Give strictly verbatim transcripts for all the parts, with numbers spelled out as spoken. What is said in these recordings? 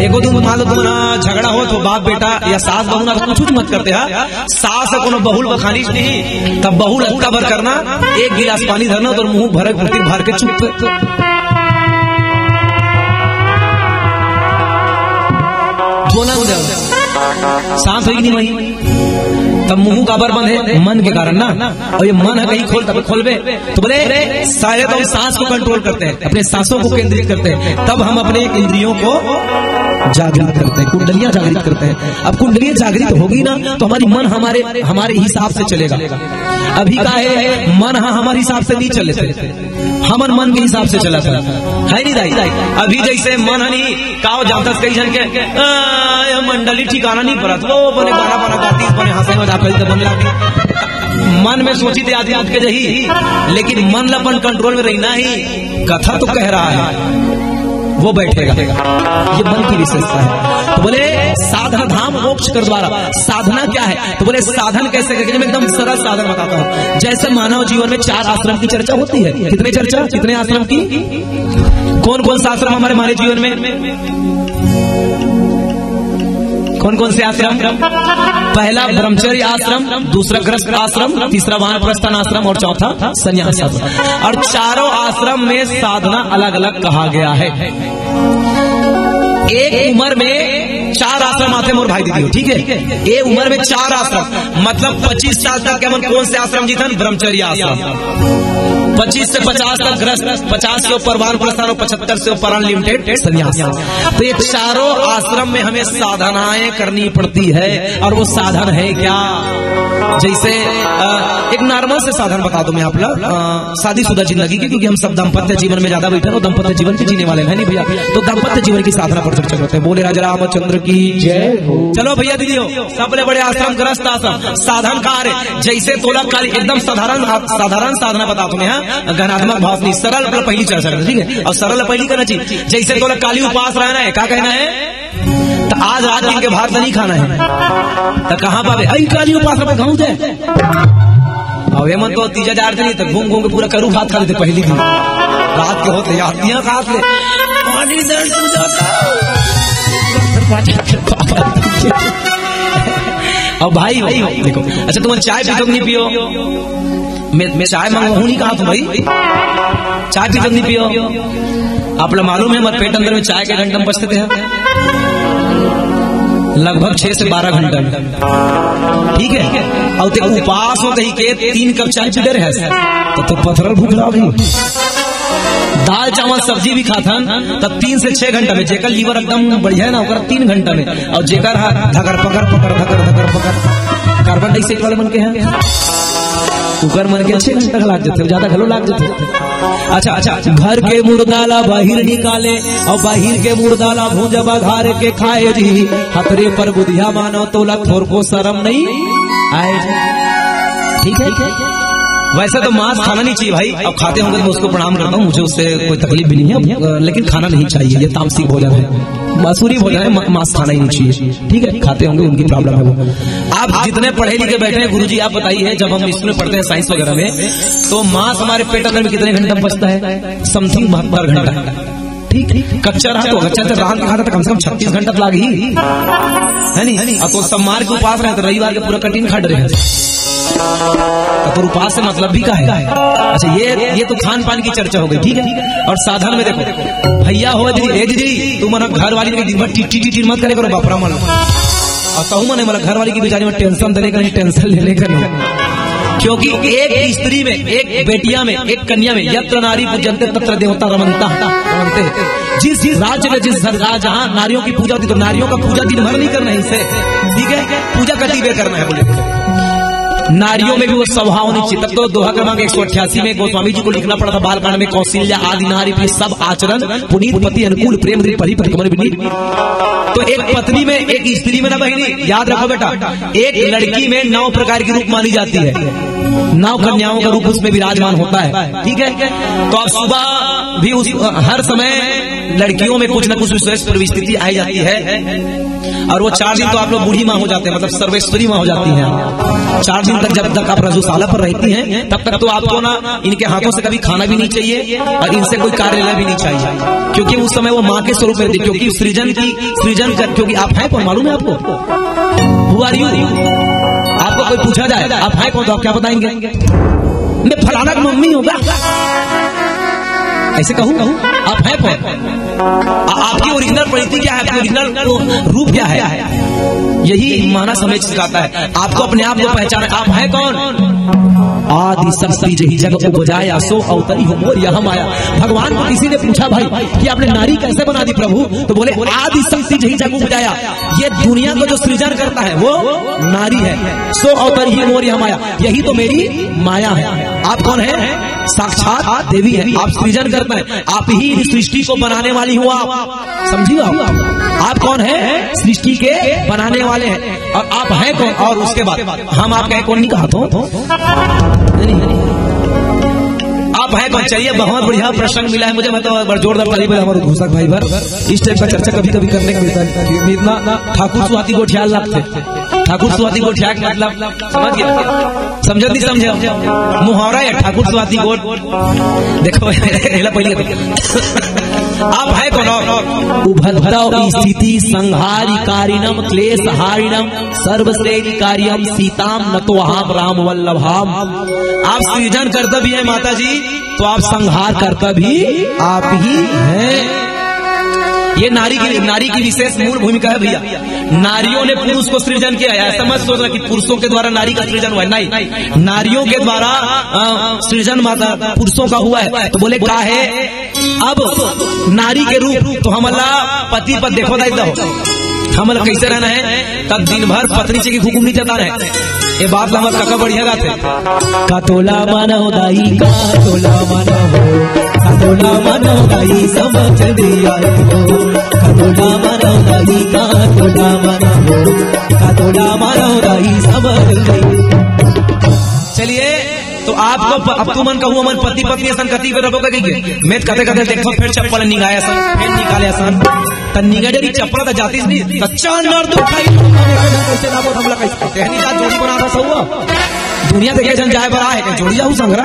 एको दिन मान लो तुम्हारा झगड़ा हो तो बाप बेटा या सास बहू ना तो कुछ मत करते हैं। सास ह कोनो बहू ल बखानिस नहीं, तब बहू ल अतका भर करना, एक गिलास पानी धरना तो मुंह भर भर के चुप। बोला उधर, शांत होगी नहीं भाई। तब मुंह काबर बंद है? मन के कारण ना। और ये मन है कहीं खोल, तब खोलबे। तो बोले, सारे तो हम सांस को कंट्रोल करते हैं, अपने सांसों को केंद्रित करते हैं, तब हम अपने इंद्रियों को जागृत करते हैं, कुंडलियां जागृत करते हैं। अब कुंडलियां जागृत होगी ना, तो हमारी मन हमारे हमारे हिसाब से चलेगा। अभी का है, मन ह हमारे हिसाब से नहीं चले थे, हमन मन के हिसाब से चला था, है नहीं दाई? अभी जैसे मन ह नहीं, का हो जाता कई जन के, आ, ये मंडली ठिकाना नहीं परत, वो बने गाना बना गाती, बने हंसे मजाक करी तो बने लागी। मन में सोची थे आदमी उठ के जही, लेकिन मन ल अपन कंट्रोल में रहना ही। कथा तो कह रहा है, वो बैठेगा। ये मन की विशेषता है। तो बोले, साधन धाम मोक्ष कर द्वारा। साधना क्या है? तो बोले, साधन कैसे करके? मैं एकदम सरल साधन बताता हूँ। जैसे मानव जीवन में चार आश्रम की चर्चा होती है। कितने चर्चा, कितने आश्रम की? कौन कौन सा आश्रम हमारे मानव जीवन में? कौन कौन से आश्रम? पहला ब्रह्मचर्य आश्रम, दूसरा गृहस्थ आश्रम, तीसरा वानप्रस्थान आश्रम और चौथा संन्यास आश्रम। और चारों आश्रम में साधना अलग अलग कहा गया है। एक उम्र में चार आश्रम आते मोर भाई दीदी हो, ठीक है? एक उम्र में चार आश्रम, मतलब पच्चीस साल तक के हमन कौन से आश्रम जीथन? ब्रह्मचर्य आश्रम। पच्चीस से पचास तक गृहस्थ, पचास से ऊपर वानप्रस्थान और पचहत्तर से ऊपर अनलिमिटेड संन्यास। तो ये चारों आश्रम में हमें साधनाएं करनी पड़ती है। और वो साधन है क्या? जैसे अ, एक नॉर्मल से साधन बता दूं मैं आप लोग, अ, शादीशुदा जिंदगी की, क्योंकि हम सब दाम्पत्य जीवन में ज्यादा बैठे हैं, तो दाम्पत्य जीवन के जीने वाले हैं नहीं भैया, तो दाम्पत्य जीवन की साधना पर चर्चा करते हैं। बोले राजा रामचंद्र की जय हो। चलो भैया दीदी हो, सबले बड़े आश्रम गृहस्थ आश्रम, साधन कार्य। जैसे तोला काली, एकदम साधारण, साधारण साधना बता तुम्हें, हाँ? गहनात्मक भाव नहीं, सरल मतलब पहली चर्चा करना, ठीक है? और सरल पहली करना चाहिए। जैसे तोला काली उपास रहना है, क्या कहना है? तो आज रात दिन के भात नहीं खाना है। तो कहाँ पावे? अई काली उपास में गाँव दे। अब ये मन तो तीजा जाट नहीं तो घूम घूम के पूरा करू भात खा लेते पहली दिन। रात के होते यार दिया खात ले। पानी दर्द हो जाता। अब भाई, भाई, देखो, अच्छा तुम चाय पीते हो कि नहीं पियो? मैं, मैं चाय मांगू हूँ नहीं कहा तुम भाई, चाय पीते हो कि नहीं पियो? आप लोग मालूम है हमारे पेट अंदर में चाय के घंटा में बचते थे, लगभग छह से बारह घंटा में, ठीक है? और ते उपास होते ही के तीन कप चाय पी रहे हैं, तो, तो पथरल भूख रहा भाई। दाल चावल सब्जी भी खाथन, तब तीन से छह घंटा में जेकर लीवर एकदम बढ़िया है ना, ओकर तीन घंटा में, और जेकर हा धकर पकर पकर धकर धकर पकर कार्बन डाइऑक्साइड वाले मन के हैं, ओकर मन के छह घंटा लाग जाते, ज्यादा घलो लाग जाते। अच्छा, अच्छा, घर के मुर्दा ला बाहिर निकाले और बाहिर के मुर्दा ला भूंजा बघार के खाए जी, हतरे पर बुधिया मानव तोला थोरको शरम नहीं आए जी। ठीक है, ठीक है। वैसे तो मांस खाना नहीं चाहिए भाई, अब खाते होंगे तो उसको प्रणाम करता हूँ, मुझे उससे कोई तकलीफ भी नहीं है, अ, लेकिन खाना नहीं चाहिए, ये तामसिक भोजन है, आसुरी भोजन है, मा-, मांस खाना ही नहीं चाहिए। ठीक है, खाते होंगे, उनकी प्रॉब्लम है वो। आप जितने पढ़े लिखे बैठे हैं गुरुजी, आप बताइए, जब हम स्कूल में पढ़ते हैं साइंस वगैरह में, तो मांस हमारे पेट अंदर में कितने घंटा में पचता है? समथिंग बहत्तर घंटा। ठीक, ठीक। कच्चा रहा तो कच्चा तो रांध के खाता तो कम से कम छत्तीस घंटा तो लाग ही, है नहीं? अब तो सब मार के उपास रहे तो रविवार के पूरा कटिन खा रहे हैं। तो फिर उपास से मतलब भी का है? अच्छा, ये, ये तो खान पान की चर्चा हो गई, ठीक है? और साधन में देखो, भैया हो जी, ए जी, तू मन घर वाली के दिन भर टिटी टिटी मत करे करो, बापरा मन। और कहूँ मने मतलब घर वाली की बेचारी में टेंशन देने का नहीं, टेंशन लेने का नहीं, क्योंकि एक स्त्री में, एक बेटिया में, एक कन्या में यत्र नारी पूजन्ते तत्र देवता रमंता, रमंते। जिस, जिस राज्य में, जिस घर, जहाँ नारियों की पूजा होती, तो नारियों का पूजा दिन भर नहीं करना है इसे, ठीक है? पूजा कति बेर करना है, बोले। नारियों में भी वो स्वभाव होनी चाहिए। तब तो दोहा क्रमांक एक सौ अट्ठासी में गोस्वामी जी को लिखना पड़ा था, बालकांड में, कौशल्या आदि नारी भी सब आचरण पुनीत, पति अनुकूल, प्रेम दृढ़, पति पति कमल विनीत। तो एक पत्नी में, एक स्त्री में ना बहिनी, याद रखो बेटा, एक लड़की में नौ प्रकार के रूप मानी जाती है, नौ कन्याओं का रूप उसमें विराजमान होता है, ठीक है? तो आप सुबह भी उस, हर समय लड़कियों में कुछ ना कुछ विशेष परिस्थिति आ जाती है, और वो चार दिन तो आप लोग बूढ़ी माँ हो जाते हैं, मतलब सर्वेश्वरी माँ हो जाती हैं। चार दिन तक, जब तक आप रजूशाला पर रहती हैं, तब तक तो आपको ना इनके हाथों से कभी खाना भी नहीं चाहिए और इनसे कोई कार्य लेना भी नहीं चाहिए, क्योंकि उस समय वो माँ के स्वरूप में रहती, क्योंकि सृजन की, सृजन कर, क्योंकि आप हैं कौन, मालूम है आपको? Who are you? आपको कोई पूछा जाए आप हैं कौन, तो आप क्या बताएंगे? मैं फलाना की मम्मी हूँ क्या? ऐसे कहूँ, कहूँ, आप हैं कौन? आ-, आपकी ओरिजिनल प्रकृति क्या है? आपकी ओरिजिनल रूप क्या है? यही मानस हमें सिखाता है। आपको अपने आप को पहचान, आप हैं कौन? आदि शक्ति जही जग उपजाया, सो अवतरी हो मोर यह माया। भगवान को किसी ने पूछा, भाई, कि आपने नारी कैसे बना दी प्रभु? तो बोले, आदि शक्ति जही जग उपजाया। ये दुनिया को जो सृजन करता है वो नारी है। सो अवतरी ही मोर यह माया, यही तो मेरी माया है। आप कौन है? साक्षात देवी है। आप सृजन करता है, आप ही इस सृष्टि को बनाने वाली हो आप। समझिए आप, आप कौन है? सृष्टि के बनाने वाले हैं। और आप हैं कौन? और उसके बाद हम आप कहें कौन नहीं कहा तो? नहीं, नहीं। आप हैं कौन? चलिए, बहुत बढ़िया प्रसंग मिला है मुझे, मतलब, बड़ा जोरदार ताली बजा हमारे घोषक भाई बर। इस टाइप का चर्चा कभी कभी करने को मिलता है। इतना ठाकुर सुहाती को ख्याल रखते, ठाकुर सुहाती को ख्याल, मतलब, समझ गया? समझो नहीं समझो? मुहावरा है ठाकुर सुहाती को। देखो, एला पहले आप है कौन? उभद्रव स्थिति संहारी कारिणम क्लेश हारिणम सर्वसेवी कार्यम सीताम नतोहाम राम वल्लभाम। आप सृजन करता भी है माता जी, तो आप संहार करता भी आप ही हैं। ये नारी की, नारी की विशेष मूल भूमिका है भैया। नारियों ने पुरुष को सृजन किया है। ऐसा मत सोचना कि पुरुषों के द्वारा नारी का सृजन हुआ है, नहीं, नारियों के द्वारा, अ, सृजन माता पुरुषों का हुआ है। तो बोले, का है, अब नारी के रूप तो हमला पति पर देखो, दाई दो, हमला कैसे रहना है? तब दिन भर पत्नी से की हुकुम नहीं जता रहे। ये बात ला हमर काका बढ़िया गाथे। कतोला मानव दाई, कतोला मानव, कतोला मानव दाई, समझ दिया हो। कतोला मानव दाई, कतोला मानव, कतोला मानव दाई, समझ दिया। चलिए, तो आपको प-, अब तुमन कहूँ, हमन पति पत्नी असन कति बेर रबो कहि के, मैं कते कते देखो, फिर चप्पल निंगाय असन, फिर निकाले असन। त निंगा डरी चप्पल त जातिस नहीं, त चांद नार दो खाई, कैसे लाबो हमला कैसे? तेहनी का जोड़ी बना रहा हुआ। दुनिया देखे जन जाए बर आए, जोड़ी जाऊ संग्रह।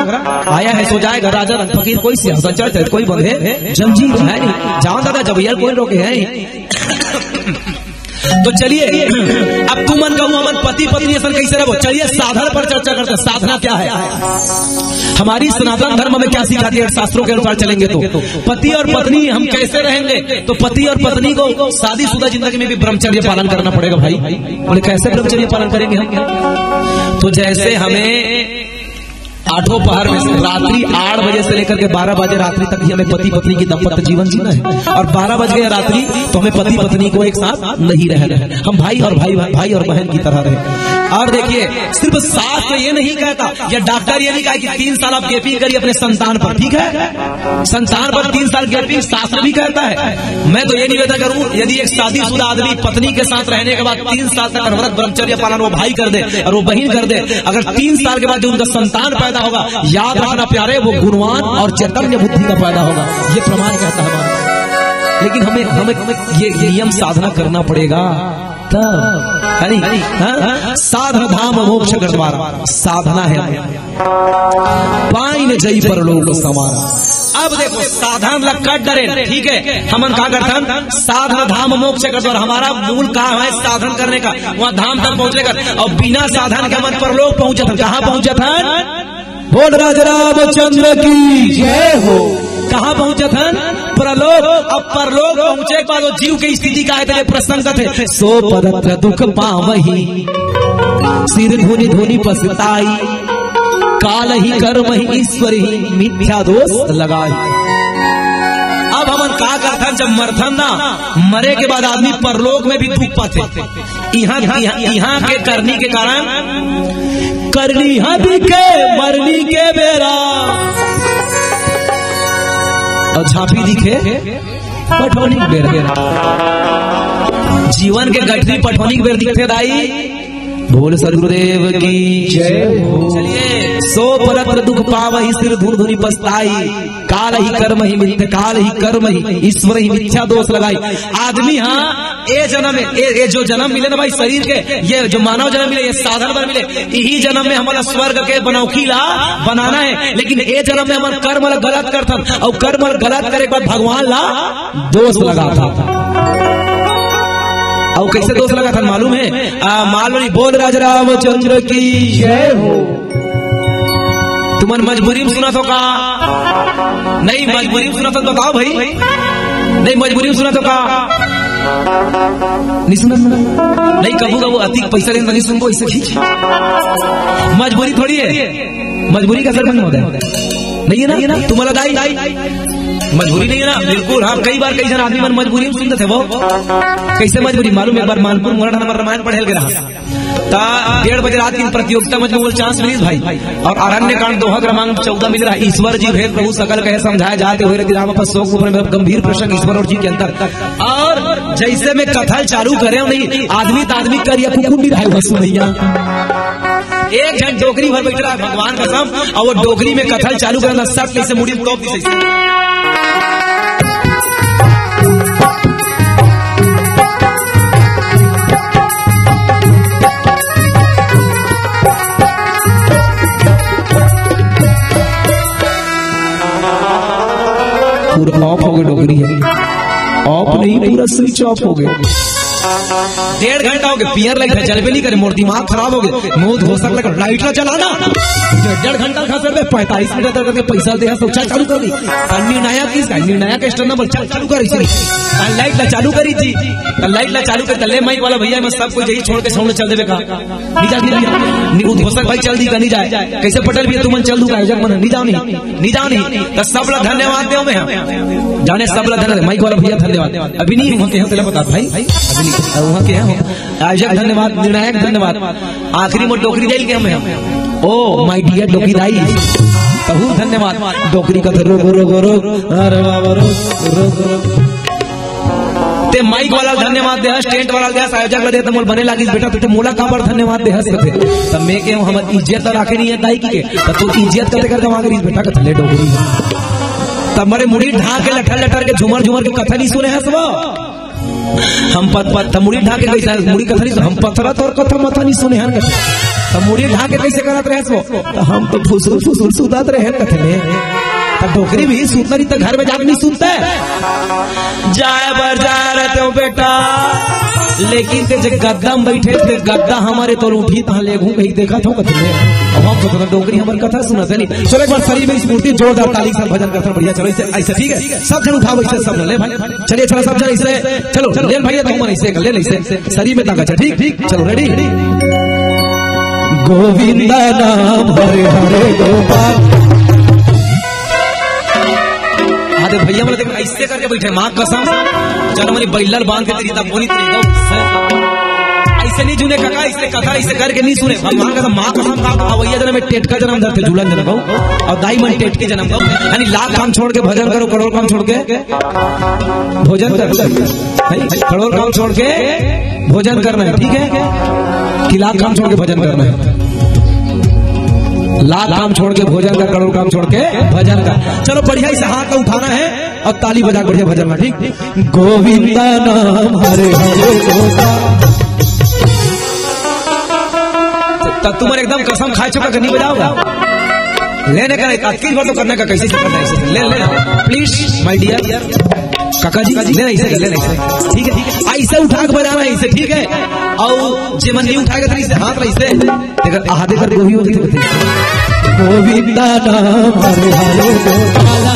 आया है सो जाएगा, राजा रंग फकीर कोई सियासत चढ़ते, कोई बंधे जंजीर है नहीं। जाओ दादा, जब यार कोई रोके है नहीं। तो चलिए, अब तुमन कहूँ, हमन पति पत्नी असन कैसे रहो? चलिए, साधन पर चर्चा करते हैं। साधना क्या है? हमारी सनातन धर्म में क्या सिखाती है? शास्त्रों के अनुसार चलेंगे तो पति और पत्नी हम कैसे रहेंगे? तो पति और पत्नी को शादीशुदा जिंदगी में भी ब्रह्मचर्य पालन करना पड़ेगा भाई। बोले, कैसे ब्रह्मचर्य पालन करेंगे हम? तो जैसे हमें आठों पहर में से रात्रि आठ बजे से लेकर के बारह बजे रात्रि तक ही हमें पति पत्नी की दाम्पत्य जीवन जीना है, और बारह बज गए रात्रि तो हमें पति पत्नी को एक साथ नहीं रहना है। हम भाई और भाई, भाई और बहन की तरह रहे। और देखिए, सिर्फ शास्त्र ये नहीं कहता, या डॉक्टर ये नहीं कहा कि तीन साल आप गैपिंग करिए अपने संतान पर, ठीक है, संतान पर तीन साल गैपिंग शास्त्र भी कहता है। मैं तो ये निवेदन करूं, यदि एक शादीशुदा आदमी पत्नी के साथ रहने के बाद तीन साल तक अनवरत ब्रह्मचर्य पालन वो भाई कर दे और वो बहन कर दे, अगर तीन साल के बाद जो उनका संतान पैदा होगा, याद रखना प्यारे, वो गुणवान और चैतन्य बुद्धि का पैदा होगा। ये प्रमाण कहता है हमारा। लेकिन हमें, हमें ये नियम साधना करना पड़ेगा तब, है नहीं? हाँ? साधन धाम मोक्ष कर द्वारा साधना है। पाइन जई परलोक समारा। अब देखो, साधन ला कट डरे, ठीक है, हमन का करथन? साधन धाम मोक्ष कर द्वारा। हमारा मूल काम है साधन करने का, वहाँ धाम तक पहुँचने का। और बिना साधन के हमन परलोक पहुँचथन। कहाँ पहुँचथन? बोल राज रामचंद्र की जय हो। कहाँ पहुँचथन? परलोक। अब परलोक पहुँचे के बाद वो जीव के स्थिति का है, तेरे प्रसंग थे। सो परत्र दुख पावही, सिर धुनि धुनि पछताई, काल ही कर्म ही ईश्वर ही, मिथ्या दोष लगाई। अब हमन का करथन, जब मरथन ना, मरे के बाद आदमी परलोक में भी दुख पाथे। इहाँ, इहाँ, इहाँ के करनी के कारण करनी हा दिखे मरनी के बेरा, और झांपी दिखे पठौनी के बेरा। जीवन के गठरी पठौनी के बेर दिखथे दाई, बोल सदगुरुदेव की जय हो। चलिए, सो परत्र दुख पावहि सिर धुन धुनि पछताई, काल ही कर्म ही मिथ्या, काल ही कर्म ही ईश्वर ही मिथ्या दोष लगाई। आदमी, हाँ, ए जन्म में, ए, ए जो जन्म मिले ना भाई, शरीर के, ये जो मानव जन्म मिले, ये साधन बर मिले, इही जन्म में हमला स्वर्ग के बनौखी ला बनाना है, लेकिन ए जन्म में हमर कर्म ला गलत करथन, अउ कर्म ला गलत करे के बाद भगवान ला दोष लगाथन। अउ कैसे दोष लगाथन मालूम है? आ, मालूम नहीं, बोल राजा रामचंद्र की जय हो। तुमन मजबूरी में सुनत हो का? नहीं, मजबूरी में सुनत हो तो बताओ भाई। नहीं, मजबूरी में सुनत हो का? नहीं सुनत ना? नहीं, कभू कभू अतिक पैसा लेन नहीं सुनबो, ऐसे खींच। मजबूरी थोड़ी है, मजबूरी का असर बंद होता है। नहीं है ना? तुम्हारा दाई मजबूरी नहीं है ना? बिल्कुल। हाँ, कई बार कई जन आदमी मन मजबूरी में सुनते थे वो। कैसे मजबूरी मालूम? एक बार मानपुर मोरठ हमर रामायण पढ़े के रहा, ता डेढ़ बजे रात की प्रतियोगिता में जो चांस मिली भाई, और अरण्य कांड दोहा क्रमांक चौदह मिल रहा है, ईश्वर जी भेद प्रभु सकल कहे समझाए जाते हुए रति राम पर शोक उपन में गंभीर प्रसंग ईश्वर और जी के अंतर। और जैसे मैं कथा चालू करे हूँ, नहीं आदमी तो आदमी करिया कुकुंडी रहा है, सुनैया एक झन डोकरी भर बैठ रहा है, भगवान कसम, और वो डोकरी में कथा चालू करना, सब कैसे मुड़ी में तोप दी सही। पूरा ऑफ हो गए डोकरी है, ऑफ नहीं, पूरा स्विच ऑफ हो गए। डेढ़ घंटा हो गया, पियर लाइट है, जलबे नहीं करे, मोर दिमाग खराब हो गया। मुंह धोसक लगा, लाइट ना चलाना। डेढ़ घंटा खसर में पैंतालीस मिनट तक करके पैसा दे, सब चल चालू कर दी। अन्नी नया किस, अन्नी नया के स्टैंड नंबर चल चालू कर इसे। आ, लाइट ला चालू करी थी, तो लाइट ला चालू कर, ले माइक वाला भैया, मैं सब कुछ यही छोड़ के साउंड चल देवे का। नहीं जाती भैया, नहीं, वो धोसक भाई चल दी का नहीं जाए। कैसे पटल भैया तुमन चल दूंगा, जब मन नहीं जाओ नहीं। नहीं जाओ नहीं, तो सब ला धन्यवाद देव में हम। जाने सब ला धन्यवाद, माइक वाला भैया धन्यवाद। अभी नहीं, वहाँ के हैं, तेला बता भाई, अभी नहीं, वहाँ के हैं। आयोजक धन्यवाद, निर्णायक धन्यवाद, आखिरी में डोकरी दाई के हम हैं। ओ माय डियर डोकरी दाई, तहूर धन्यवाद। डोकरी का तो रो, रो, रो, रो, अरे बाबा, रो, रो, रो। ते माइक वाला धन्यवाद दे, टेंट वाला दे, आयोजक ला दे, तो मोल बने लागिस बेटा, तो ते मोला काबर धन्यवाद दे हस कथे? तब मैं के हमर इज्जत तो राखे नहीं है दाई की के, तब तू इज्जत करते करते वहां करिस बेटा, कथे ले डोकरी। तब मरे मुड़ी ढाक के लठर लठर के झुमर झुमर के कथा नहीं सुने हस वो। हम पत पत, तब मुड़ी ढाक के कैसे, मुड़ी कथा नहीं सुने, हम पथरा तोर कथा मथा नहीं सुने हन कथे। तब मुड़ी ढाक के कैसे करत रहे हस वो? तो हम तो फुसुर फुसुर सुदात रहे कथे ले। तो डोकरी भी सुतना नहीं तो घर में जाके नहीं सुनता है। जाए बर जाए रहते हो बेटा, लेकिन ते जे गद्दा में बैठे थे, गद्दा हमारे तो उठी तहाँ ले घूम कहीं देखा था कथे ले। अब हम तो डोकरी हमारी कथा सुना थे नहीं। चलो एक बार शरीर में स्फूर्ति, जोरदार ताली के साथ भजन करते हैं, बढ़िया। चलो इसे, ऐसे ठीक है, सब जन उठाओ इसे, सब जन ले भाई। चलिए, चलो, सब जन इसे, चलो, ले भैया, तुम मन इसे कर, ले, ले इसे, शरीर में ताकत है, ठीक, ठीक, चलो, रेडी। गोविंदा नाम हरे हरे गोपाल। अरे भैया, बोले, देखो, ऐसे करके बैठे, माँ कसम, चलो, मेरी बैलल बांध के तेरी तब बोली, तेरी तब ऐसे नहीं जुने काका, ऐसे कथा, ऐसे करके नहीं सुने। भगवान का तो माँ कसम का, भैया जन्म में टेटका जन्म धरते, झूलन जन्म को, और दाई मन टेटके जन्म को, यानी लाख काम छोड़ के भजन करो, करोड़ काम छोड़ के भोजन कर, भाई, करोड़ काम छोड़ के भोजन करना है, ठीक है? कि लाख काम छोड़ के भजन करना है, लाख काम छोड़ के भोजन कर, करोड़ काम छोड़ के भजन कर। चलो, बढ़िया से हाथ को उठाना है और ताली बजा के बढ़िया भजन में, ठीक? गोविंदा नाम हरे हरे गोपाल। तो तुम एकदम कसम खा चुका कि नहीं बजाओगा? लेने का नहीं, अतकी बार तो करने का, कैसे से करना है इसे? ले, ले, please, my dear, काका जी, ले ना इसे, ले ना इसे, ठीक है, ठीक है, ऐसे उठा के बजाना है इसे, ठीक है? और जे मन नहीं उठाएगा तो इसे हाथ में इसे, देखो, आधे कर गोभी होती तो गोविंदा नाम हरे हरे गोपाला,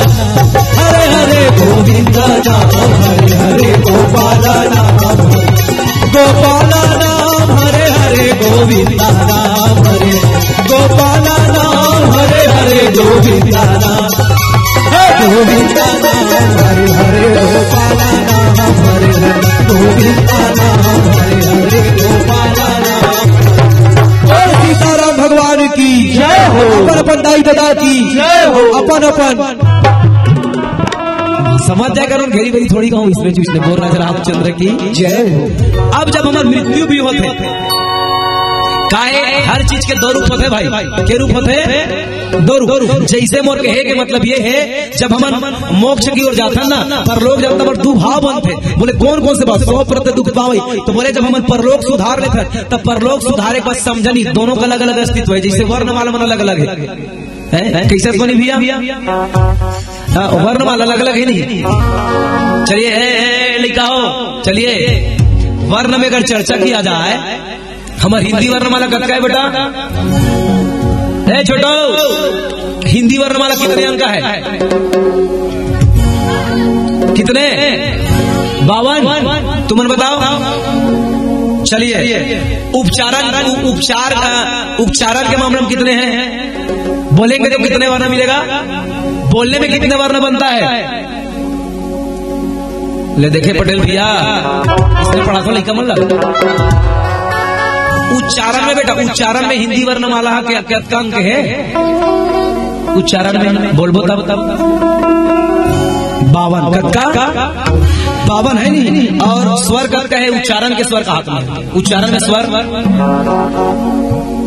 हरे हरे गोविंदा नाम हरे हरे गोपाला नाम, गोपाला नाम हरे हरे गोविंदा नाम हरे, गोपाला नाम हरे हरे गोविंदा नाम, हे गोविंदा नाम हरे हरे गोपाला नाम हरे हरे गोविंदा नाम हरे हरे गोपाला नाम। बोल सीताराम भगवान की जय हो। अपन अपन दाई ददा की जय हो। अपन अपन समझ जाए करो, घेरी बेरी थोड़ी कहूँ, इसमें चूसने बोल राजा रामचंद्र की जय हो। अब जब हमार मृत्यु भी होते, काहे, हर चीज के दो रूप होथे भाई। के रूप होथे? दो रूप। जैसे मोर कहे के मतलब ये है, जब हमन मोक्ष की ओर जाथन ना, परलोक जाथन, तब दू भाव बनथे। बोले, "कौन कौन से भाव?" "सौ प्रति दुख पावई।" तो बोले, जब हमन परलोक सुधार लेथन, तब परलोक सुधारे के बाद समझनी, दोनों का अलग-अलग अस्तित्व है। जैसे वर्ण वाला मन अलग-अलग है। हैं? कैसे सुनी भैया? हाँ, वर्ण वाला अलग-अलग है नहीं। चलिए, ए, ए, लिखाओ। चलिए, वर्ण में अगर चर्चा किया जाए, हमर हिंदी वर्णमाला कतका है बेटा? ए छोटो, हिंदी वर्णमाला कितने अंक है? कितने? बावन। तुमन बताओ। चलिए, उपचारण, उ-, उपचार, अ, उपचारण के मामले में कितने हैं? बोलेंगे तो कितने वर्ण मिलेगा? बोलने में कितने वर्ण बनता है? ले देखे पटेल भैया, इसने पढ़ा था लइका मन ला। उच्चारण में बेटा, उच्चारण में हिंदी वर्णमाला के कतका अंक है? उच्चारण में बोलबो तब, तब बावन। कतका? बावन है नहीं। और स्वर कतका है? उच्चारण के स्वर का हाथ में, उच्चारण में स्वर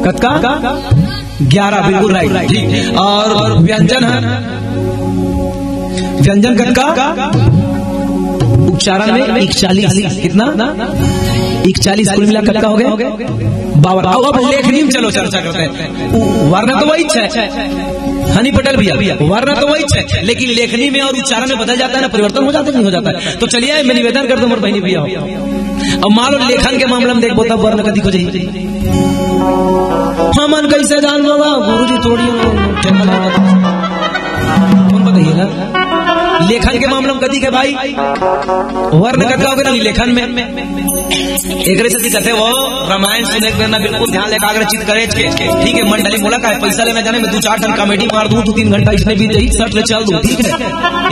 कतका? ग्यारह, बिल्कुल राइट। ठीक। और व्यंजन है, व्यंजन कतका? उच्चारण में इकचालीस। कितना? इकचालीस। कुल मिला कतका हो गए? बावन। अब, अब लेखनी में चलो चर्चा करते हैं। उ-, वर्ण तो वही है, हनी पटेल भैया, वर्ण तो वही है, लेकिन लेखनी में और उच्चारण में बदल जाता है ना, परिवर्तन हो जाता है, नहीं हो जाता है? तो चलिए, मैं निवेदन कर दूं, मोर बहनी भैया हो, अब मान लो लेखन के मामले में देखबो, तब वर्ण कतिक हो जाही? हमन कैसे जान बाबा, गुरुजी थोड़ी हो। कौन बताइए ना? लेखन के मामले में कतिक है भाई? वर्ण कतका हो गए ना लेखन में? एकरे से कहते वो रामायण सुने के बेर ना बिल्कुल ध्यान, एकाग्र चित्त करे के। ठीक है, मंडली मोला का है, पैसा लेना जाने में दू चार ठन कॉमेडी मार दूं, दू तीन घंटा इसमें बीत जाही, सट ले चल दूं, ठीक है।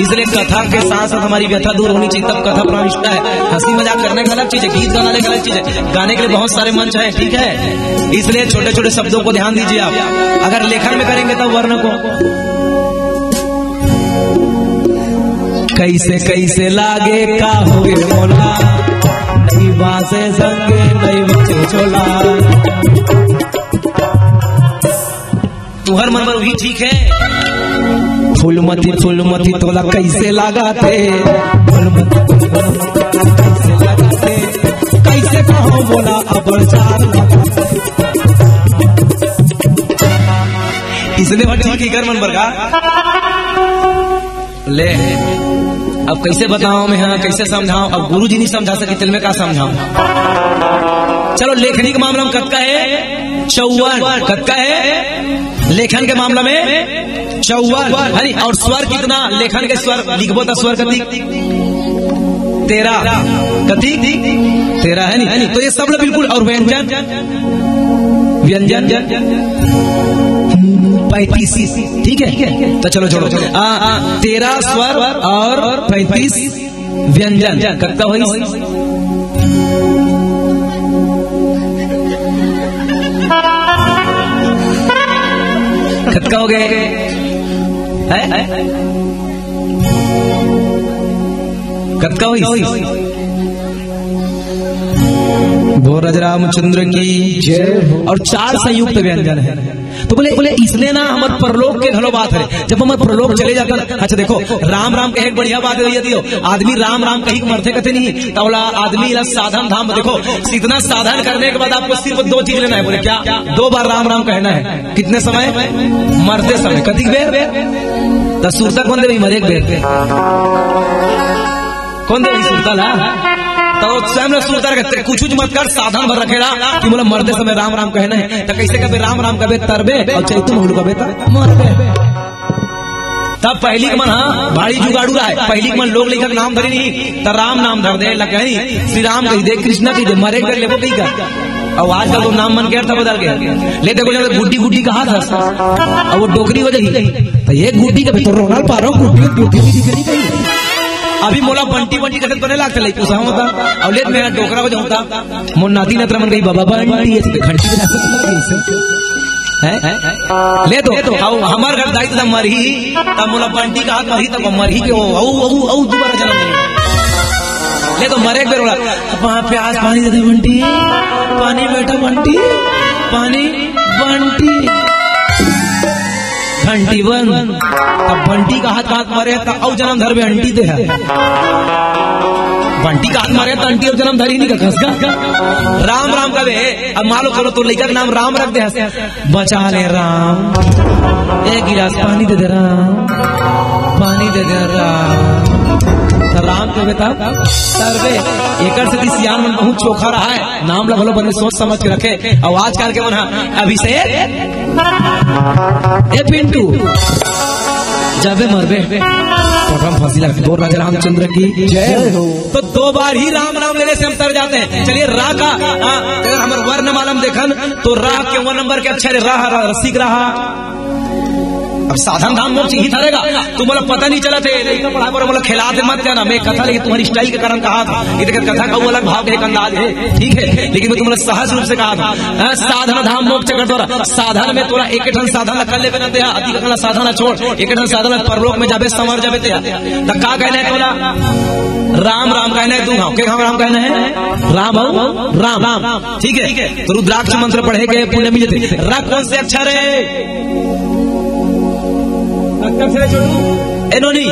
इसलिए कथा के साथ साथ हमारी व्यथा दूर होनी चाहिए, तब कथा प्राण इष्ट है। हंसी मजाक करने का अलग चीज है, गीत गाना एक अलग चीज है, गाने के लिए बहुत सारे मंच है, ठीक है। इसलिए छोटे छोटे शब्दों को ध्यान दीजिए आप। अगर लेखन में करेंगे तब वर्ण को कैसे कैसे लागे का होगे मोला, नहीं बासे संगे नहीं बचे झोला। तुहर मन बर वही ठीक है। फूलमती, फूलमती तोला कैसे लागा थे? फूलमती, फूलमती तोला कैसे लागा थे? कैसे कहो बोला अब चार लागा थे। इसने बात ठीक ही कर मन बर का। ले, अब कैसे बताओ मैं, हाँ, कैसे समझाओ? अब गुरु जी नहीं समझा सके, तेल में का समझाओ? चलो, लेखनी के मामला में कतका है? चौवन। कतका है लेखन के मामला में? चौवन। अरे, और स्वर कितना? लेखन के स्वर लिखबो तो स्वर कति? तेरह। कति? तेरह है नहीं? तो ये सब लोग बिल्कुल। और व्यंजन, व्यंजन पैंतीस। ठीक है, तो चलो छोड़ो। आ, आ, तेरह स्वर और पैंतीस व्यंजन। कतका होइस? कतका हो गए? हैं? कतका होइस? बोल राज रामचंद्र की जय हो। और चार संयुक्त व्यंजन है। तो बोले, बोले, इसने ना हमर परलोक के घलो बात है। जब हमर परलोक चले जाता ना, अच्छा देखो, राम राम कहे एक बढ़िया बात है भैया, दियो, आदमी राम राम कही के मरथे कथे नहीं, तो बोला आदमी ला साधन धाम। देखो, इतना साधन करने के बाद आपको सिर्फ दो चीज लेना है। बोले क्या? दो बार राम राम कहना है। कितने समय? मरते समय। कतिक बेर? तो सुरता कौन दे भाई, मरे एक बेर। कौन दे भाई सुरता ला? तो स्वयं ला सुरता रखे, कुछ कुछ मत कर, साधन भर रखेला कि मोला मरते समय राम राम कहना है। तो कैसे कबे राम राम कबे तरबे और चैतुम हुल कबे तर मरबे। तब पहली के मन, हाँ, भारी जुगाड़ू रहा है। पहली के मन लोग लेखक नाम धरे नहीं, तो राम नाम धर दे, लगे नहीं, श्री राम कही दे, कृष्णा कही दे, मरे कर लेबो कही का। अब आजकल तो नाम मन के अर्थ बदल गए। ले देखो, जब गुड्डी गुड्डी कहा था, अब वो डोकरी हो जाएगी, तो ये गुड्डी का भी तो रोनाल पा रहा हूँ, गुड्डी, गुड्डी भी दिख नहीं गई। अभी मोला बंटी बंटी कथन बने लागते लइका, उसा होता। अब ले मैं डोकरा हो जाऊंगा, मोर नाती नतरा मन कही, "बाबा बंटी, ये तो घंटी बजा सकता है।" हैं? ले तो, अब हमार घर दाई तो मरही, तब मोला बंटी कहा, मरही तब मरही के, ओ, औ, औ, औ, दोबारा जन्म नहीं। ले तो मरे एक बेर बोला, "पा-, प्यास पानी दे दे बंटी, पानी बेटा बंटी।" पानी बंटी। घंटी बंद। तब बंटी का हाथ, हाथ मारे, तब अउ जन्म धरबे अंटी दे है। बंटी का हाथ मारे, तो अंटी अउ जन्म धरी नहीं का, कस का? राम राम कबे। अब मान लो, चलो, तो लइका के नाम राम रख दे हस। बचा ले राम, एक गिलास पानी दे दे राम, पानी दे दे राम। तो राम के बेटा, सर बे, एकर से कि सियान मन बहुत चोखा रहा है, नाम ला घलो बने सोच समझ के रखे। अउ आजकल के मन हा अभिषेक, ए पिंटू, जाबे मरबे। प्रथम फांसी लग बोल राजा रामचंद्र की जय हो। तो दो बार ही राम राम लेने से हम तर जाते हैं। चलिए, रा का, आ, अगर हमर वर्णमाला म देखन, तो रा के वन नंबर के अक्षर है, रा, रा, रसिक रहा। अब साधन धाम मोक्ष ही धरेगा, तुम्हारा पता नहीं चला थे, लइका पढ़ा पर बोला, खिला दे मत जाना, मैं कथा लेकिन तुम्हारी स्टाइल के कारण कहा था, ये देखा कथा का वो अलग भाव के एक अंदाज है, ठीक है, लेकिन मैं तुम्हारा सहज रूप से कहा था, हाँ, साधन धाम मोक्ष कर दो, साधन में तोरा एक ठन साधन ला कर लेबे ना ते, अति का साधन ला छोड़, एक ठन साधन ला परलोक में जाबे, संवर जाबे ते, तो का कहना है तोला? राम राम कहना है, तू हाँ, के हाँ राम कहना है, राम हो, राम, राम, ठीक है, तो रुद्राक्ष मंत्र पढ़े के पुण्य मिलते, रा कौन से अक्षर है? कतका अक्षर है छोटू? ए नोनी,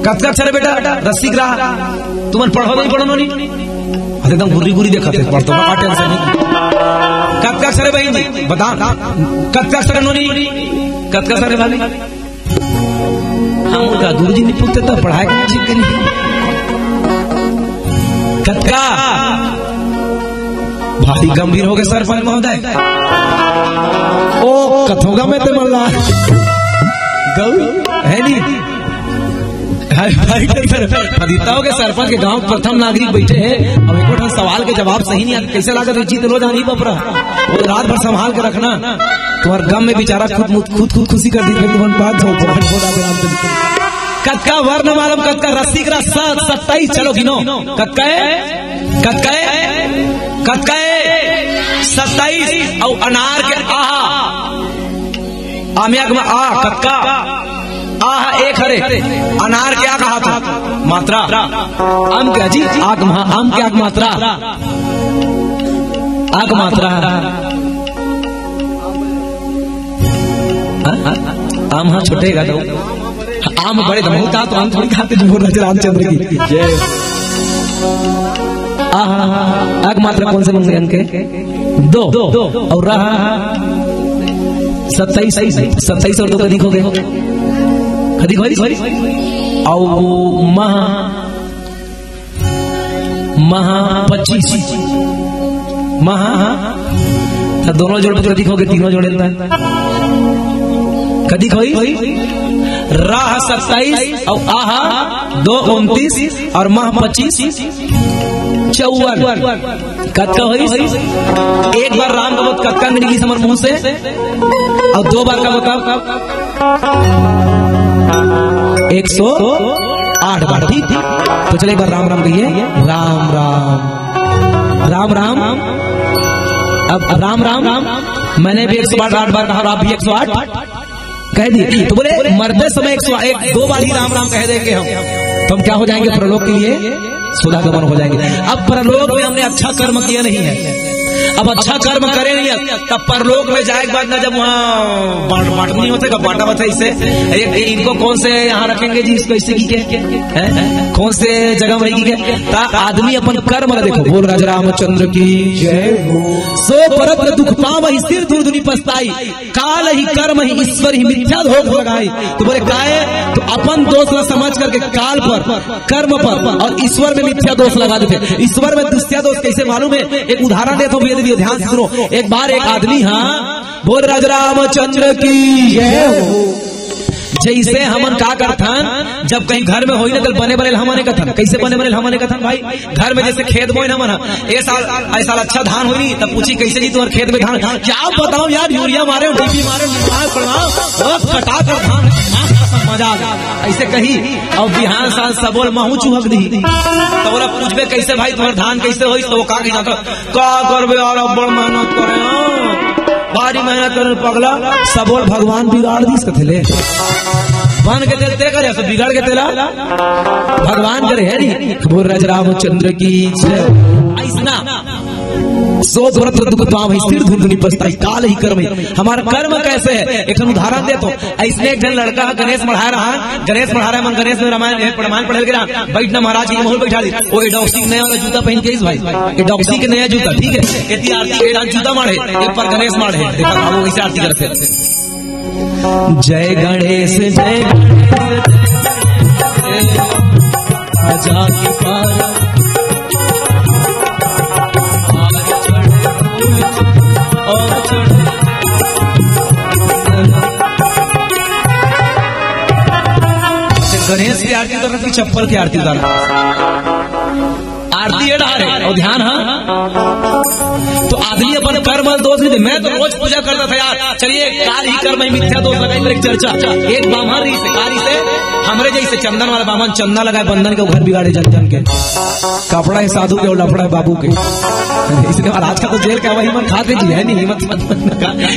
कतका अक्षर है बेटा? रसिक रहा। तुमन पढ़ो नहीं पढ़ो नोनी? अरे एकदम गुर्री गुर्री देखत है, पढ़ तो बा, टेंशन नहीं। कतका अक्षर है बहन जी? बता। कतका अक्षर है नोनी? कतका अक्षर है भाभी? हम का गुरुजी नहीं पूछते तो पढ़ाई के ठीक करी। कतका? भारी गंभीर हो गए सरपंच महोदय। ओ, कथोगा मैं ते मल्ला। गौ, है नी? हाय, भाई, सर, अदिता हो गए सरपंच के गांव के प्रथम नागरिक बैठे हैं। अब एको ठन सवाल के जवाब सही नहीं आता, कैसे लागत है? जीत लो जानी बपरा। वो रात भर संभाल के रखना। तुम्हारे गम में बेचारा खुद, खुद, खुद खुशी कर दी, फिर तुम्हारे पास जाओ, बहुत, बहुत आगे राम चंद्र। कतका वर्णमाला म, कतका रसिक रस, सत्ताईस, चलो गिनो। कतका है? कतका है? कतका है? सत्ताईस। अउ अनार के आहा। आम्या के आ, कतका? आहा एक हरे। अनार के आ कहा था? मात्रा। आम के जी, आग महा, आम के आग मात्रा। आग मात्रा। हाँ? आम हाँ छोटे गा तो। आम बड़े तो बहुत था, तो आम थोड़ी खाते जो बोल रहे रामचंद्र की। जय। आहा, आग मात्रा कौन से मंगल अंक के? दो। और रहा सत्ताईस, सत्ताईस और दो कदी खो गए। कदी खो गए? और महा महा पच्चीस। महा, तो दोनों जोड़ पर कदी खो गए, तीनों जोड़े ना। कदी खोई? राह सत्ताईस और आहा दो उनतीस और महा पच्चीस चौवन। कतका होई? एक बार राम का मत कतका मिल गई समर मुंह से, और दो बार का बताओ। एक सौ आठ बार, ठीक, ठीक। तो चले एक बार राम राम कहिए, राम राम, राम राम। अब राम राम, मैंने भी एक सौ आठ बार कहा और आप भी एक सौ आठ कह दिए। तो बोले, मरते समय एक सौ एक, दो बार ही राम राम कह देंगे हम, तो हम क्या हो जाएंगे? परलोक के लिए सुधागमन हो जाएंगे। अब परलोक में हमने अच्छा कर्म किया नहीं है, अब अच्छा कर्म करे नहीं है, तब परलोक में जाए के बाद ना, जब वहाँ बांट, बांट नहीं होते, कब बांटा होता है इससे, एक, इनको कौन से यहाँ रखेंगे जी, इसको इसी की के, हैं? कौन से जगह में रहेगी के? ता आदमी अपन कर्म ला देखो। बोल राजा रामचंद्र की जय हो। सो परत्र दुख पावहि सिर धुन धुनि पछताई, काल ही कर्म ही ईश्वर ही मिथ्या दोष लगाई। तो बोले काय? तो अपन दोष ला समझ करके काल पर, कर्म पर और ईश्वर में मिथ्या दोष लगा देते। ईश्वर में मिथ्या दोष कैसे मालूम है? एक उदाहरण देता हूँ, ये देखिए, ध्यान से सुनो। एक बार एक आदमी, हाँ, बोल राजा रामचंद्र की जय हो। जैसे हमन का करथन, जब कहीं घर में होई ना, तो बने बने हमन कथन। कैसे बने बने हमन कथन भाई? घर में जैसे खेत बोए ना हमन, ए साल, ए साल अच्छा धान होई, तब पूछी, "कैसे जी तुम्हारे खेत में धान?" "क्या बताओ यार, यूरिया मारे, डीपी मारे, मार पड़वा, ओ कटा कर धान, मजा आ गया।" ऐसे कही, और बिहान साल सबोल महू चुहक दी। तब बोला, "पूछबे कैसे भाई, तुम्हारे धान कैसे होई?" तो वो का कही जाता, "का करबे यार, अब बड़ मेहनत करे हो, भारी मेहनत करे पगला।" सबोल भगवान बिगाड़ दी सकते ले। बन के तेल ते करे, सब बिगाड़ के तेला भगवान करे है नी। बोल राज रामचंद्र की जय। ऐसना सो व्रत दुख पावहि, सिर धुंधनि पछताई, काल ही कर्म ही। हमारा कर्म कैसे है? एक ठन उदाहरण देथों। अइसने एक झन लड़का ह गणेश मढ़ाय रहा, गणेश मढ़ाय रहा, मन गणेश में रामायण, ए, रामायण पढ़े लगे रहा, बइठ ना महाराज के महू ल बइठा दी। ओ, ए डॉक्सी के नया वाला जूता पहिन के आइस भाई, ए डॉक्सी के नया जूता, ठीक है, एती आरती, ए डाहर जूता माढ़े, ए पार गणेश माढ़े, देखा बाबू कइसे आरती करथे। जय गणेश, जय गणेश, आजा के पार। गणेश के आरती उतारत कि चप्पल के आरती उतारत? आरती ए डाहर हे, अउ ध्यान, हाँ। तो आदमी अपन कर्म दोष नहीं दे। मैं तो रोज पूजा करता था यार, चलिए, काल ही कर्म ही मिथ्या दोष लगाई, मेरी चर्चा। एक बाम्हन रहिसे, का रहिसे, हमरे जइसे चंदन वाला बाम्हन, चंदा लगाय बंदन के, घर बिगाड़े जन जन के। कपड़ा हे साधु के अउ लफड़ा हे बाबू के। इसलिए महाराज का तो जेल का वही मन खाथे जी, हे नहीं, हिम्मत मत,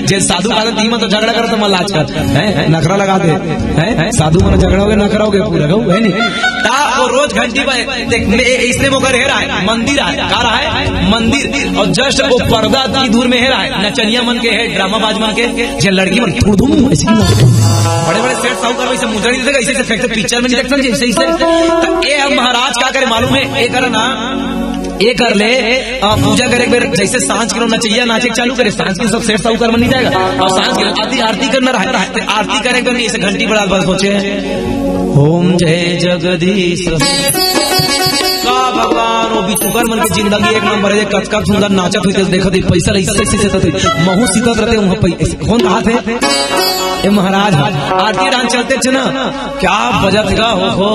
जे साधु का तो हिम्मत तो झगड़ा करत मन लाज कर, हे, हे, नखरा लगा दे, हे, हे, साधु मन झगड़ा होगे, नखरा होगे पूरा, हे नहीं। ता ओ रोज घंटी बजे, देख, ए-, अइसने मोकर हे रहा हे, मंदिर हे, का रहा हे? मंदिर। अउ just ओ पर्दा अतनी दूर में हे रहा हे, नचनिया मन के हे, ड्रामाबाज मन के, जे लड़की मन थुड़धुम अइसे ही नाचे। बड़े-बड़े सेठ साहूकार वइसे मुजरा नहीं देथे, अइसे, अइसे फेंकथे, पिक्चर में नहीं देखथन जी, अइसे, अइसे। त ए हम महाराज का करे मालूम हे? ए करे ना, ए कर ले, आ, पूजा करे एक बेर, जइसे सांझ के नचइया नाचे चालू करे, सांझ के सब सेठ साहूकार मन नहीं जाएगा। अउ सांझ के आरती, आरती करना रहा हे, त आरती करे एक बेर नहीं, अइसे घंटी बड़ा बस सोचे, ओम जय जगदीश। का भगवान, ओ बिचुकर मन के जिंदगी एक नंबर हे, कतका सुंदर नाचत होई, देखत होई, पइसा ले इससे, इससे, इससे, महू सीतत रहिथे, वहाँ पै-, कौन कहा थे? ए महाराज, आरती डाहर चलते थे ना, क्या बजत का हो, हो,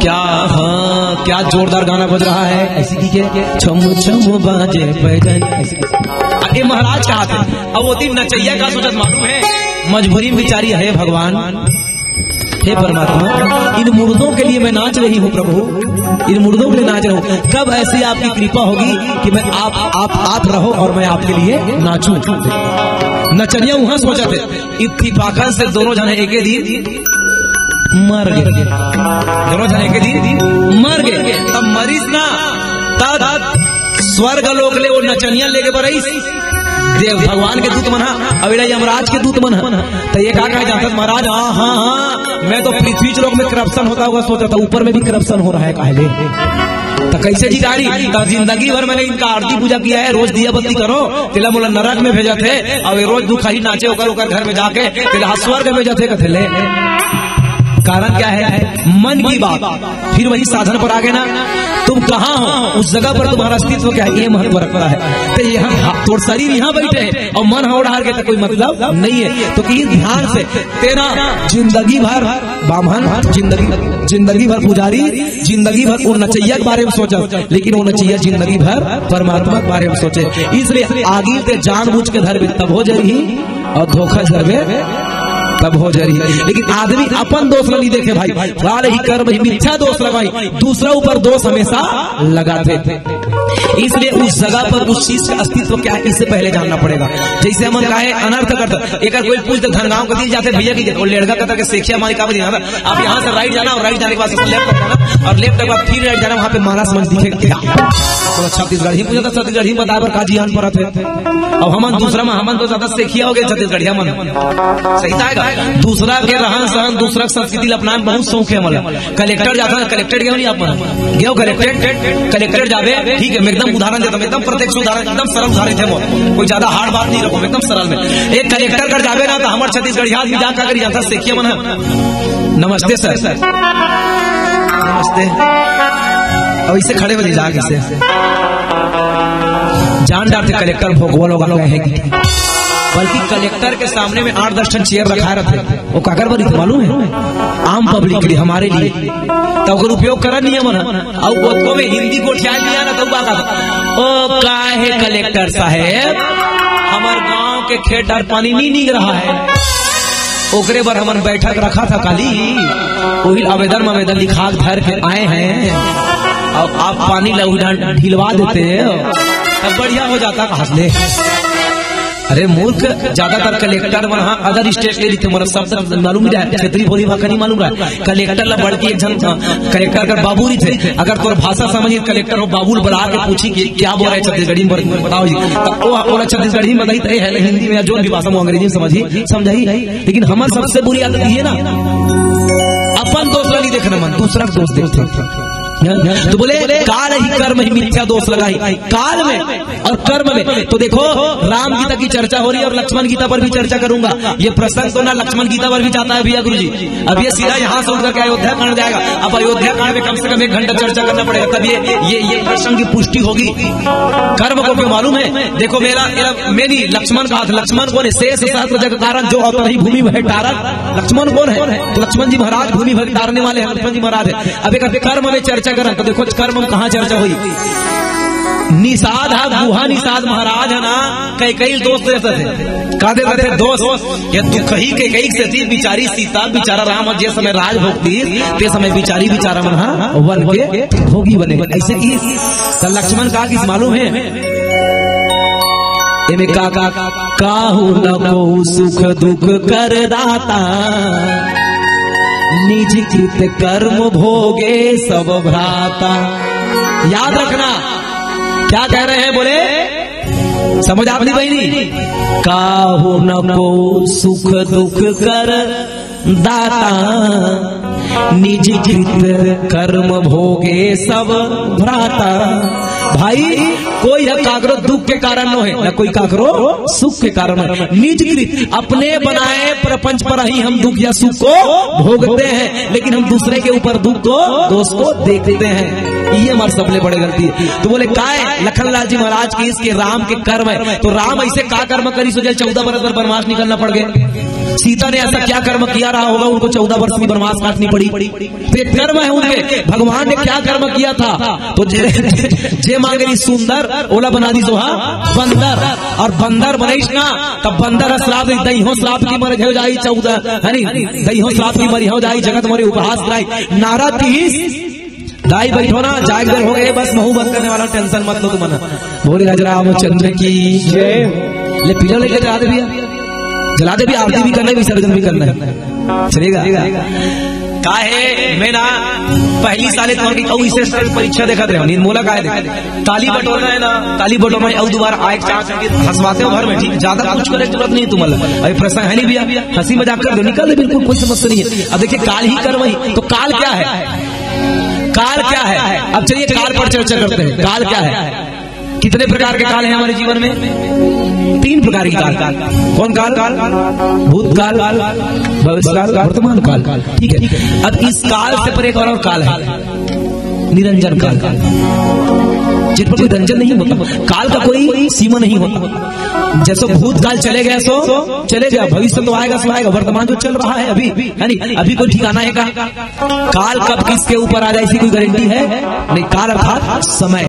क्या, हाँ, क्या जोरदार गाना बज रहा है, अइसे कहिके, छम छम बाजे पैजन, अइसे। अब ए महाराज कहा थे, अब ओती नचइया का सोचत मालूम हे, मजबूरी में बिचारी हे भगवान, हे परमात्मा, इन मुर्दों के लिए मैं नाच रही हूँ प्रभु, इन मुर्दों के लिए नाच रहा हूँ। कब ऐसी आपकी कृपा होगी कि मैं आप, आप, आप रहो और मैं आपके लिए नाचूं? नचनिया वहां सोचत हे, इत्तेफाकन से दोनों झन एके दिन मर गे, दोनों झन एके दिन मर गे। तब मरिस ना, तब स्वर्ग लोक ले ओ नचनिया लेगे बर आइस। देव भगवान के दूत मन हा, अउ एड़ा यमराज के दूत मन हा। त ए का कहे जानथस महाराज, हाँ, हाँ, हाँ, मैं तो पृथ्वी लोक में corruption होता होगा सोचा था, ऊपर में भी corruption हो रहा है काहे ले? त कइसे जी डारी? त जिंदगी भर मैंने इनका आरती पूजा किया है, रोज दिया बत्ती करो, तेला मोला नरक में भेजत हे, अउ ए रोज दुखही नाचे ओकर, ओकर घर में जाके, तेला स्वर्ग में जाथे कथे ले। कारण क्या है? मन की बात। फिर वही साधन पर आ गए ना, तुम कहाँ हो, उस जगह पर तुम्हारा अस्तित्व क्या है, ये महत्व रखता है। तो यहाँ तोर शरीर यहाँ बैठे है अउ मन ह ओ डाहर गे त कोई मतलब नहीं है। तो कि ध्यान से तेरा जिंदगी भर बाम्हन, जिंदगी, जिंदगी भर पुजारी, जिंदगी भर ओ नचइया के बारे में सोचस, लेकिन ओ नचइया जिंदगी भर परमात्मा के बारे में सोचे। इसलिए आगी ते जानबूझ के धरबे तभो जरही अउ धोखा धरबे तभो जरही। लेकिन आदमी अपन दोष ल नहीं देखे भाई, काल ही कर्म ही मिथ्या दोष लगाही, दूसरा ऊपर दोष हमेशा लगाथे। इसलिए उस जगह पर उस चीज का अस्तित्व क्या है, इससे पहले जानना पड़ेगा। जइसे हमन काहे अनर्थ करत, एकर कोई पूछ दे, धनगांव कती जाथे भइया कि ओ लेड़गा कतर के सेखिया मारी का बजी ना, आप यहाँ से right जाना और right जाने के बाद से left जाना और left के बाद फिर right जाना, वहाँ पे मानस मंच दिखेगा। तो छत्तीसगढ़ी पूछा त छत्तीसगढ़ी में बताए बर का जियान परत हे। अब हमन दूसरा में, हमन तो ज्यादा सेखिया होगे छत्तीसगढ़िया मन। सही त आय गा। दूसरा के रहन सहन, दूसरा के संस्कृति ल अपनाए में बहुत शौक हे हमन ला। कलेक्टर जाथन, कलेक्टर गेव नहीं आप मन? गेव कलेक्टर, कलेक्टर जाबे, ठीक है, मैं एकदम उदाहरण देता हूँ, एकदम प्रत्यक्ष उदाहरण, एकदम सरल उदाहरण देथे मोर, कोई ज्यादा hard बात नहीं रखों, एकदम सरल में। एक कलेक्टर कर जाबे ना, त हमर छत्तीसगढ़िया आदमी जा का करी जानथस, सेखिया मन ह, नमस्ते सर, नमस्ते। अब इसे खड़े वाली जाके से जान डारथे कलेक्टर भोगवा लोग गए हैं कि, बल्कि कलेक्टर के सामने में आठ दस ठन चेयर रखाए रहिथे। ओ काकर बर मालूम है? आम पब्लिक के लिए, हमारे लिए। त ओकर उपयोग करत नहीं हमन। अउ ओतको में हिंदी गोठियाए नहीं आना, त ओ का कथे, ओ का हे कलेक्टर साहेब, हमर गांव के खेत डार पानी नहीं निग रहा है, ओकरे बर हमन बैठक रखा था काली, ओही आवेदन में आवेदन लिखा के धर के आए हैं। अब आप पानी ला उही डार ढिलवा देते हो, तब बढ़िया हो जाता। कहास ले अरे मूर्ख, ज्यादातर कलेक्टर मन ह अदर स्टेट ले रहिथे, मोला शब्द मालूम नहीं रहा, क्षेत्रीय बोली भाखा नहीं मालूम रहा। कलेक्टर ला बढ़ के एक झन, अ, कलेक्टर कर बाबू रहिथे, अगर तोर भाषा समझी, कलेक्टर हो बाबू ल बुला के पूछी कि क्या बोल रहे छत्तीसगढ़ी में, बताओ जी। त ओ, ओला छत्तीसगढ़ी में बताही, त ए है हिंदी में या जो भी भाषा में, अंग्रेजी में समझी, समझाही। लेकिन हमर सबसे बुरी आदत ये ना, अपन दोष ला नहीं देखना मन, दूसरा के दोष देखथे। तो बोले, काल ही कर्म ही मिथ्या दोष लगाही। काल में और कर्म में। तो देखो, राम गीता की चर्चा हो रही है और लक्ष्मण गीता पर भी चर्चा करूंगा। ये प्रसंग तो ना लक्ष्मण गीता पर भी जाता है भैया गुरुजी। अब ये सीधा यहाँ से उठ करके अयोध्या कांड जाएगा। अब अयोध्या कांड में कम से कम एक घंटा चर्चा करना पड़ेगा, तब ये, ये, ये प्रसंग की पुष्टि होगी। कर्म को क्यों मालूम है? देखो, मेरा, मेरा, मैं नहीं, लक्ष्मण का हाथ। लक्ष्मण कौन है? शेष सहस्त्र जग कारण, जो अवतरहि भूमि वह टारक। लक्ष्मण कौन है? तो लक्ष्मण जी महाराज भूमि भग तारने वाले हैं, लक्ष्मण जी महाराज है। अब एक कर्म में चर्चा करन, तो देखो कर्म में कहाँ चर्चा हुई। निषाद हा, गुहा निषाद महाराज है ना, कैकई दोष देते थे। का देते थे दोष? ये दुख ही कैकई से थी, बिचारी सीता, बिचारा राम, और जे समय राज भोग दी, ते समय बिचारी बिचारा मन हा वन के भोगी बने। ऐसे की तो लक्ष्मण का किस मालूम है? एमे का, का, काहू न को सुख दुख कर दाता, निज कृत कर्म भोगे सब भ्राता। याद रखना, क्या कह रहे हैं, बोले, समझ आप नहीं बहिनी? काहू न को सुख दुख कर दाता, निज कृत कर्म भोगे सब भ्राता। भाई, कोई ह काकरो दुख के कारण नो है, न कोई काकरो सुख के कारण है। निज कृत, अपने बनाए प्रपंच पर ही हम दुख या सुख को भोगते हैं, लेकिन हम दूसरे के ऊपर दुख को, दोष को देखते हैं। ये हमारे सबले बड़े गलती है। तो बोले, काय लखन लाल जी महाराज की इसके राम के कर्म है, तो राम ऐसे का कर्म करी सो जे चौदह बरस बर वनवास निकलना पड़ गए? सीता ने ऐसा क्या कर्म किया रहा होगा, उनको चौदह वर्ष की वनवास काटनी पड़ी? तो ये कर्म है उनके। भगवान ने क्या कर्म किया था? तो जे, जे मांगे रही सुंदर, ओला बना दी सोहा बंदर। और बंदर बनईस ना, तब बंदर ह श्राप दे, दइहो श्राप की मर हो जाई चौदह, है नी? दइहो श्राप की मर हो जाई, जगत मोरे उपहास कराई। नारद तीस दाई बैठो ना, जाग दर हो गए, बस महू बंद करने वाला, टेंशन मत लो तुम ना। बोले राज रामचंद्र की जय। ले पीला लेके जला दे भैया, जला दे भैया, आरती भी करना है, विसर्जन भी करना है, चलेगा? काहे मैं ना पहली साले तोर की कहूँ इसे स्टेज परीक्षा देखत रहे हो, निर्मूला काहे देख? ताली बटोरना है ना, ताली बटोरना है, और दोबारा आए चांस के हंसवाते हो घर में, ठीक, ज्यादा कुछ करे जरूरत नहीं तुम्हारा। अरे प्रसंग है नहीं भैया, हंसी मजाक कर दो, निकाल दे, बिल्कुल कोई समस्या नहीं है। अब देखिए काल ही कर्म ही, तो काल क्या है? काल क्या है? अब चलिए काल पर चर्चा करते हैं। काल क्या है? कितने प्रकार के काल हैं हमारे जीवन में? तीन प्रकार के काल। कौन काल? भूतकाल, भविष्यकाल, वर्तमान काल। ठीक है, अब इस काल से परे एक और, और काल है, निरंजन काल, जिन पर कोई रंजन नहीं होता, काल का कोई सीमा नहीं होता। जैसे भूतकाल चले गया सो चले गया, भविष्य तो आएगा सो आएगा, वर्तमान जो चल रहा है अभी, है नी, अभी कोई ठिकाना है का? काल कब किसके ऊपर आ जाए, इसकी कोई गारंटी है नहीं। काल अर्थात समय,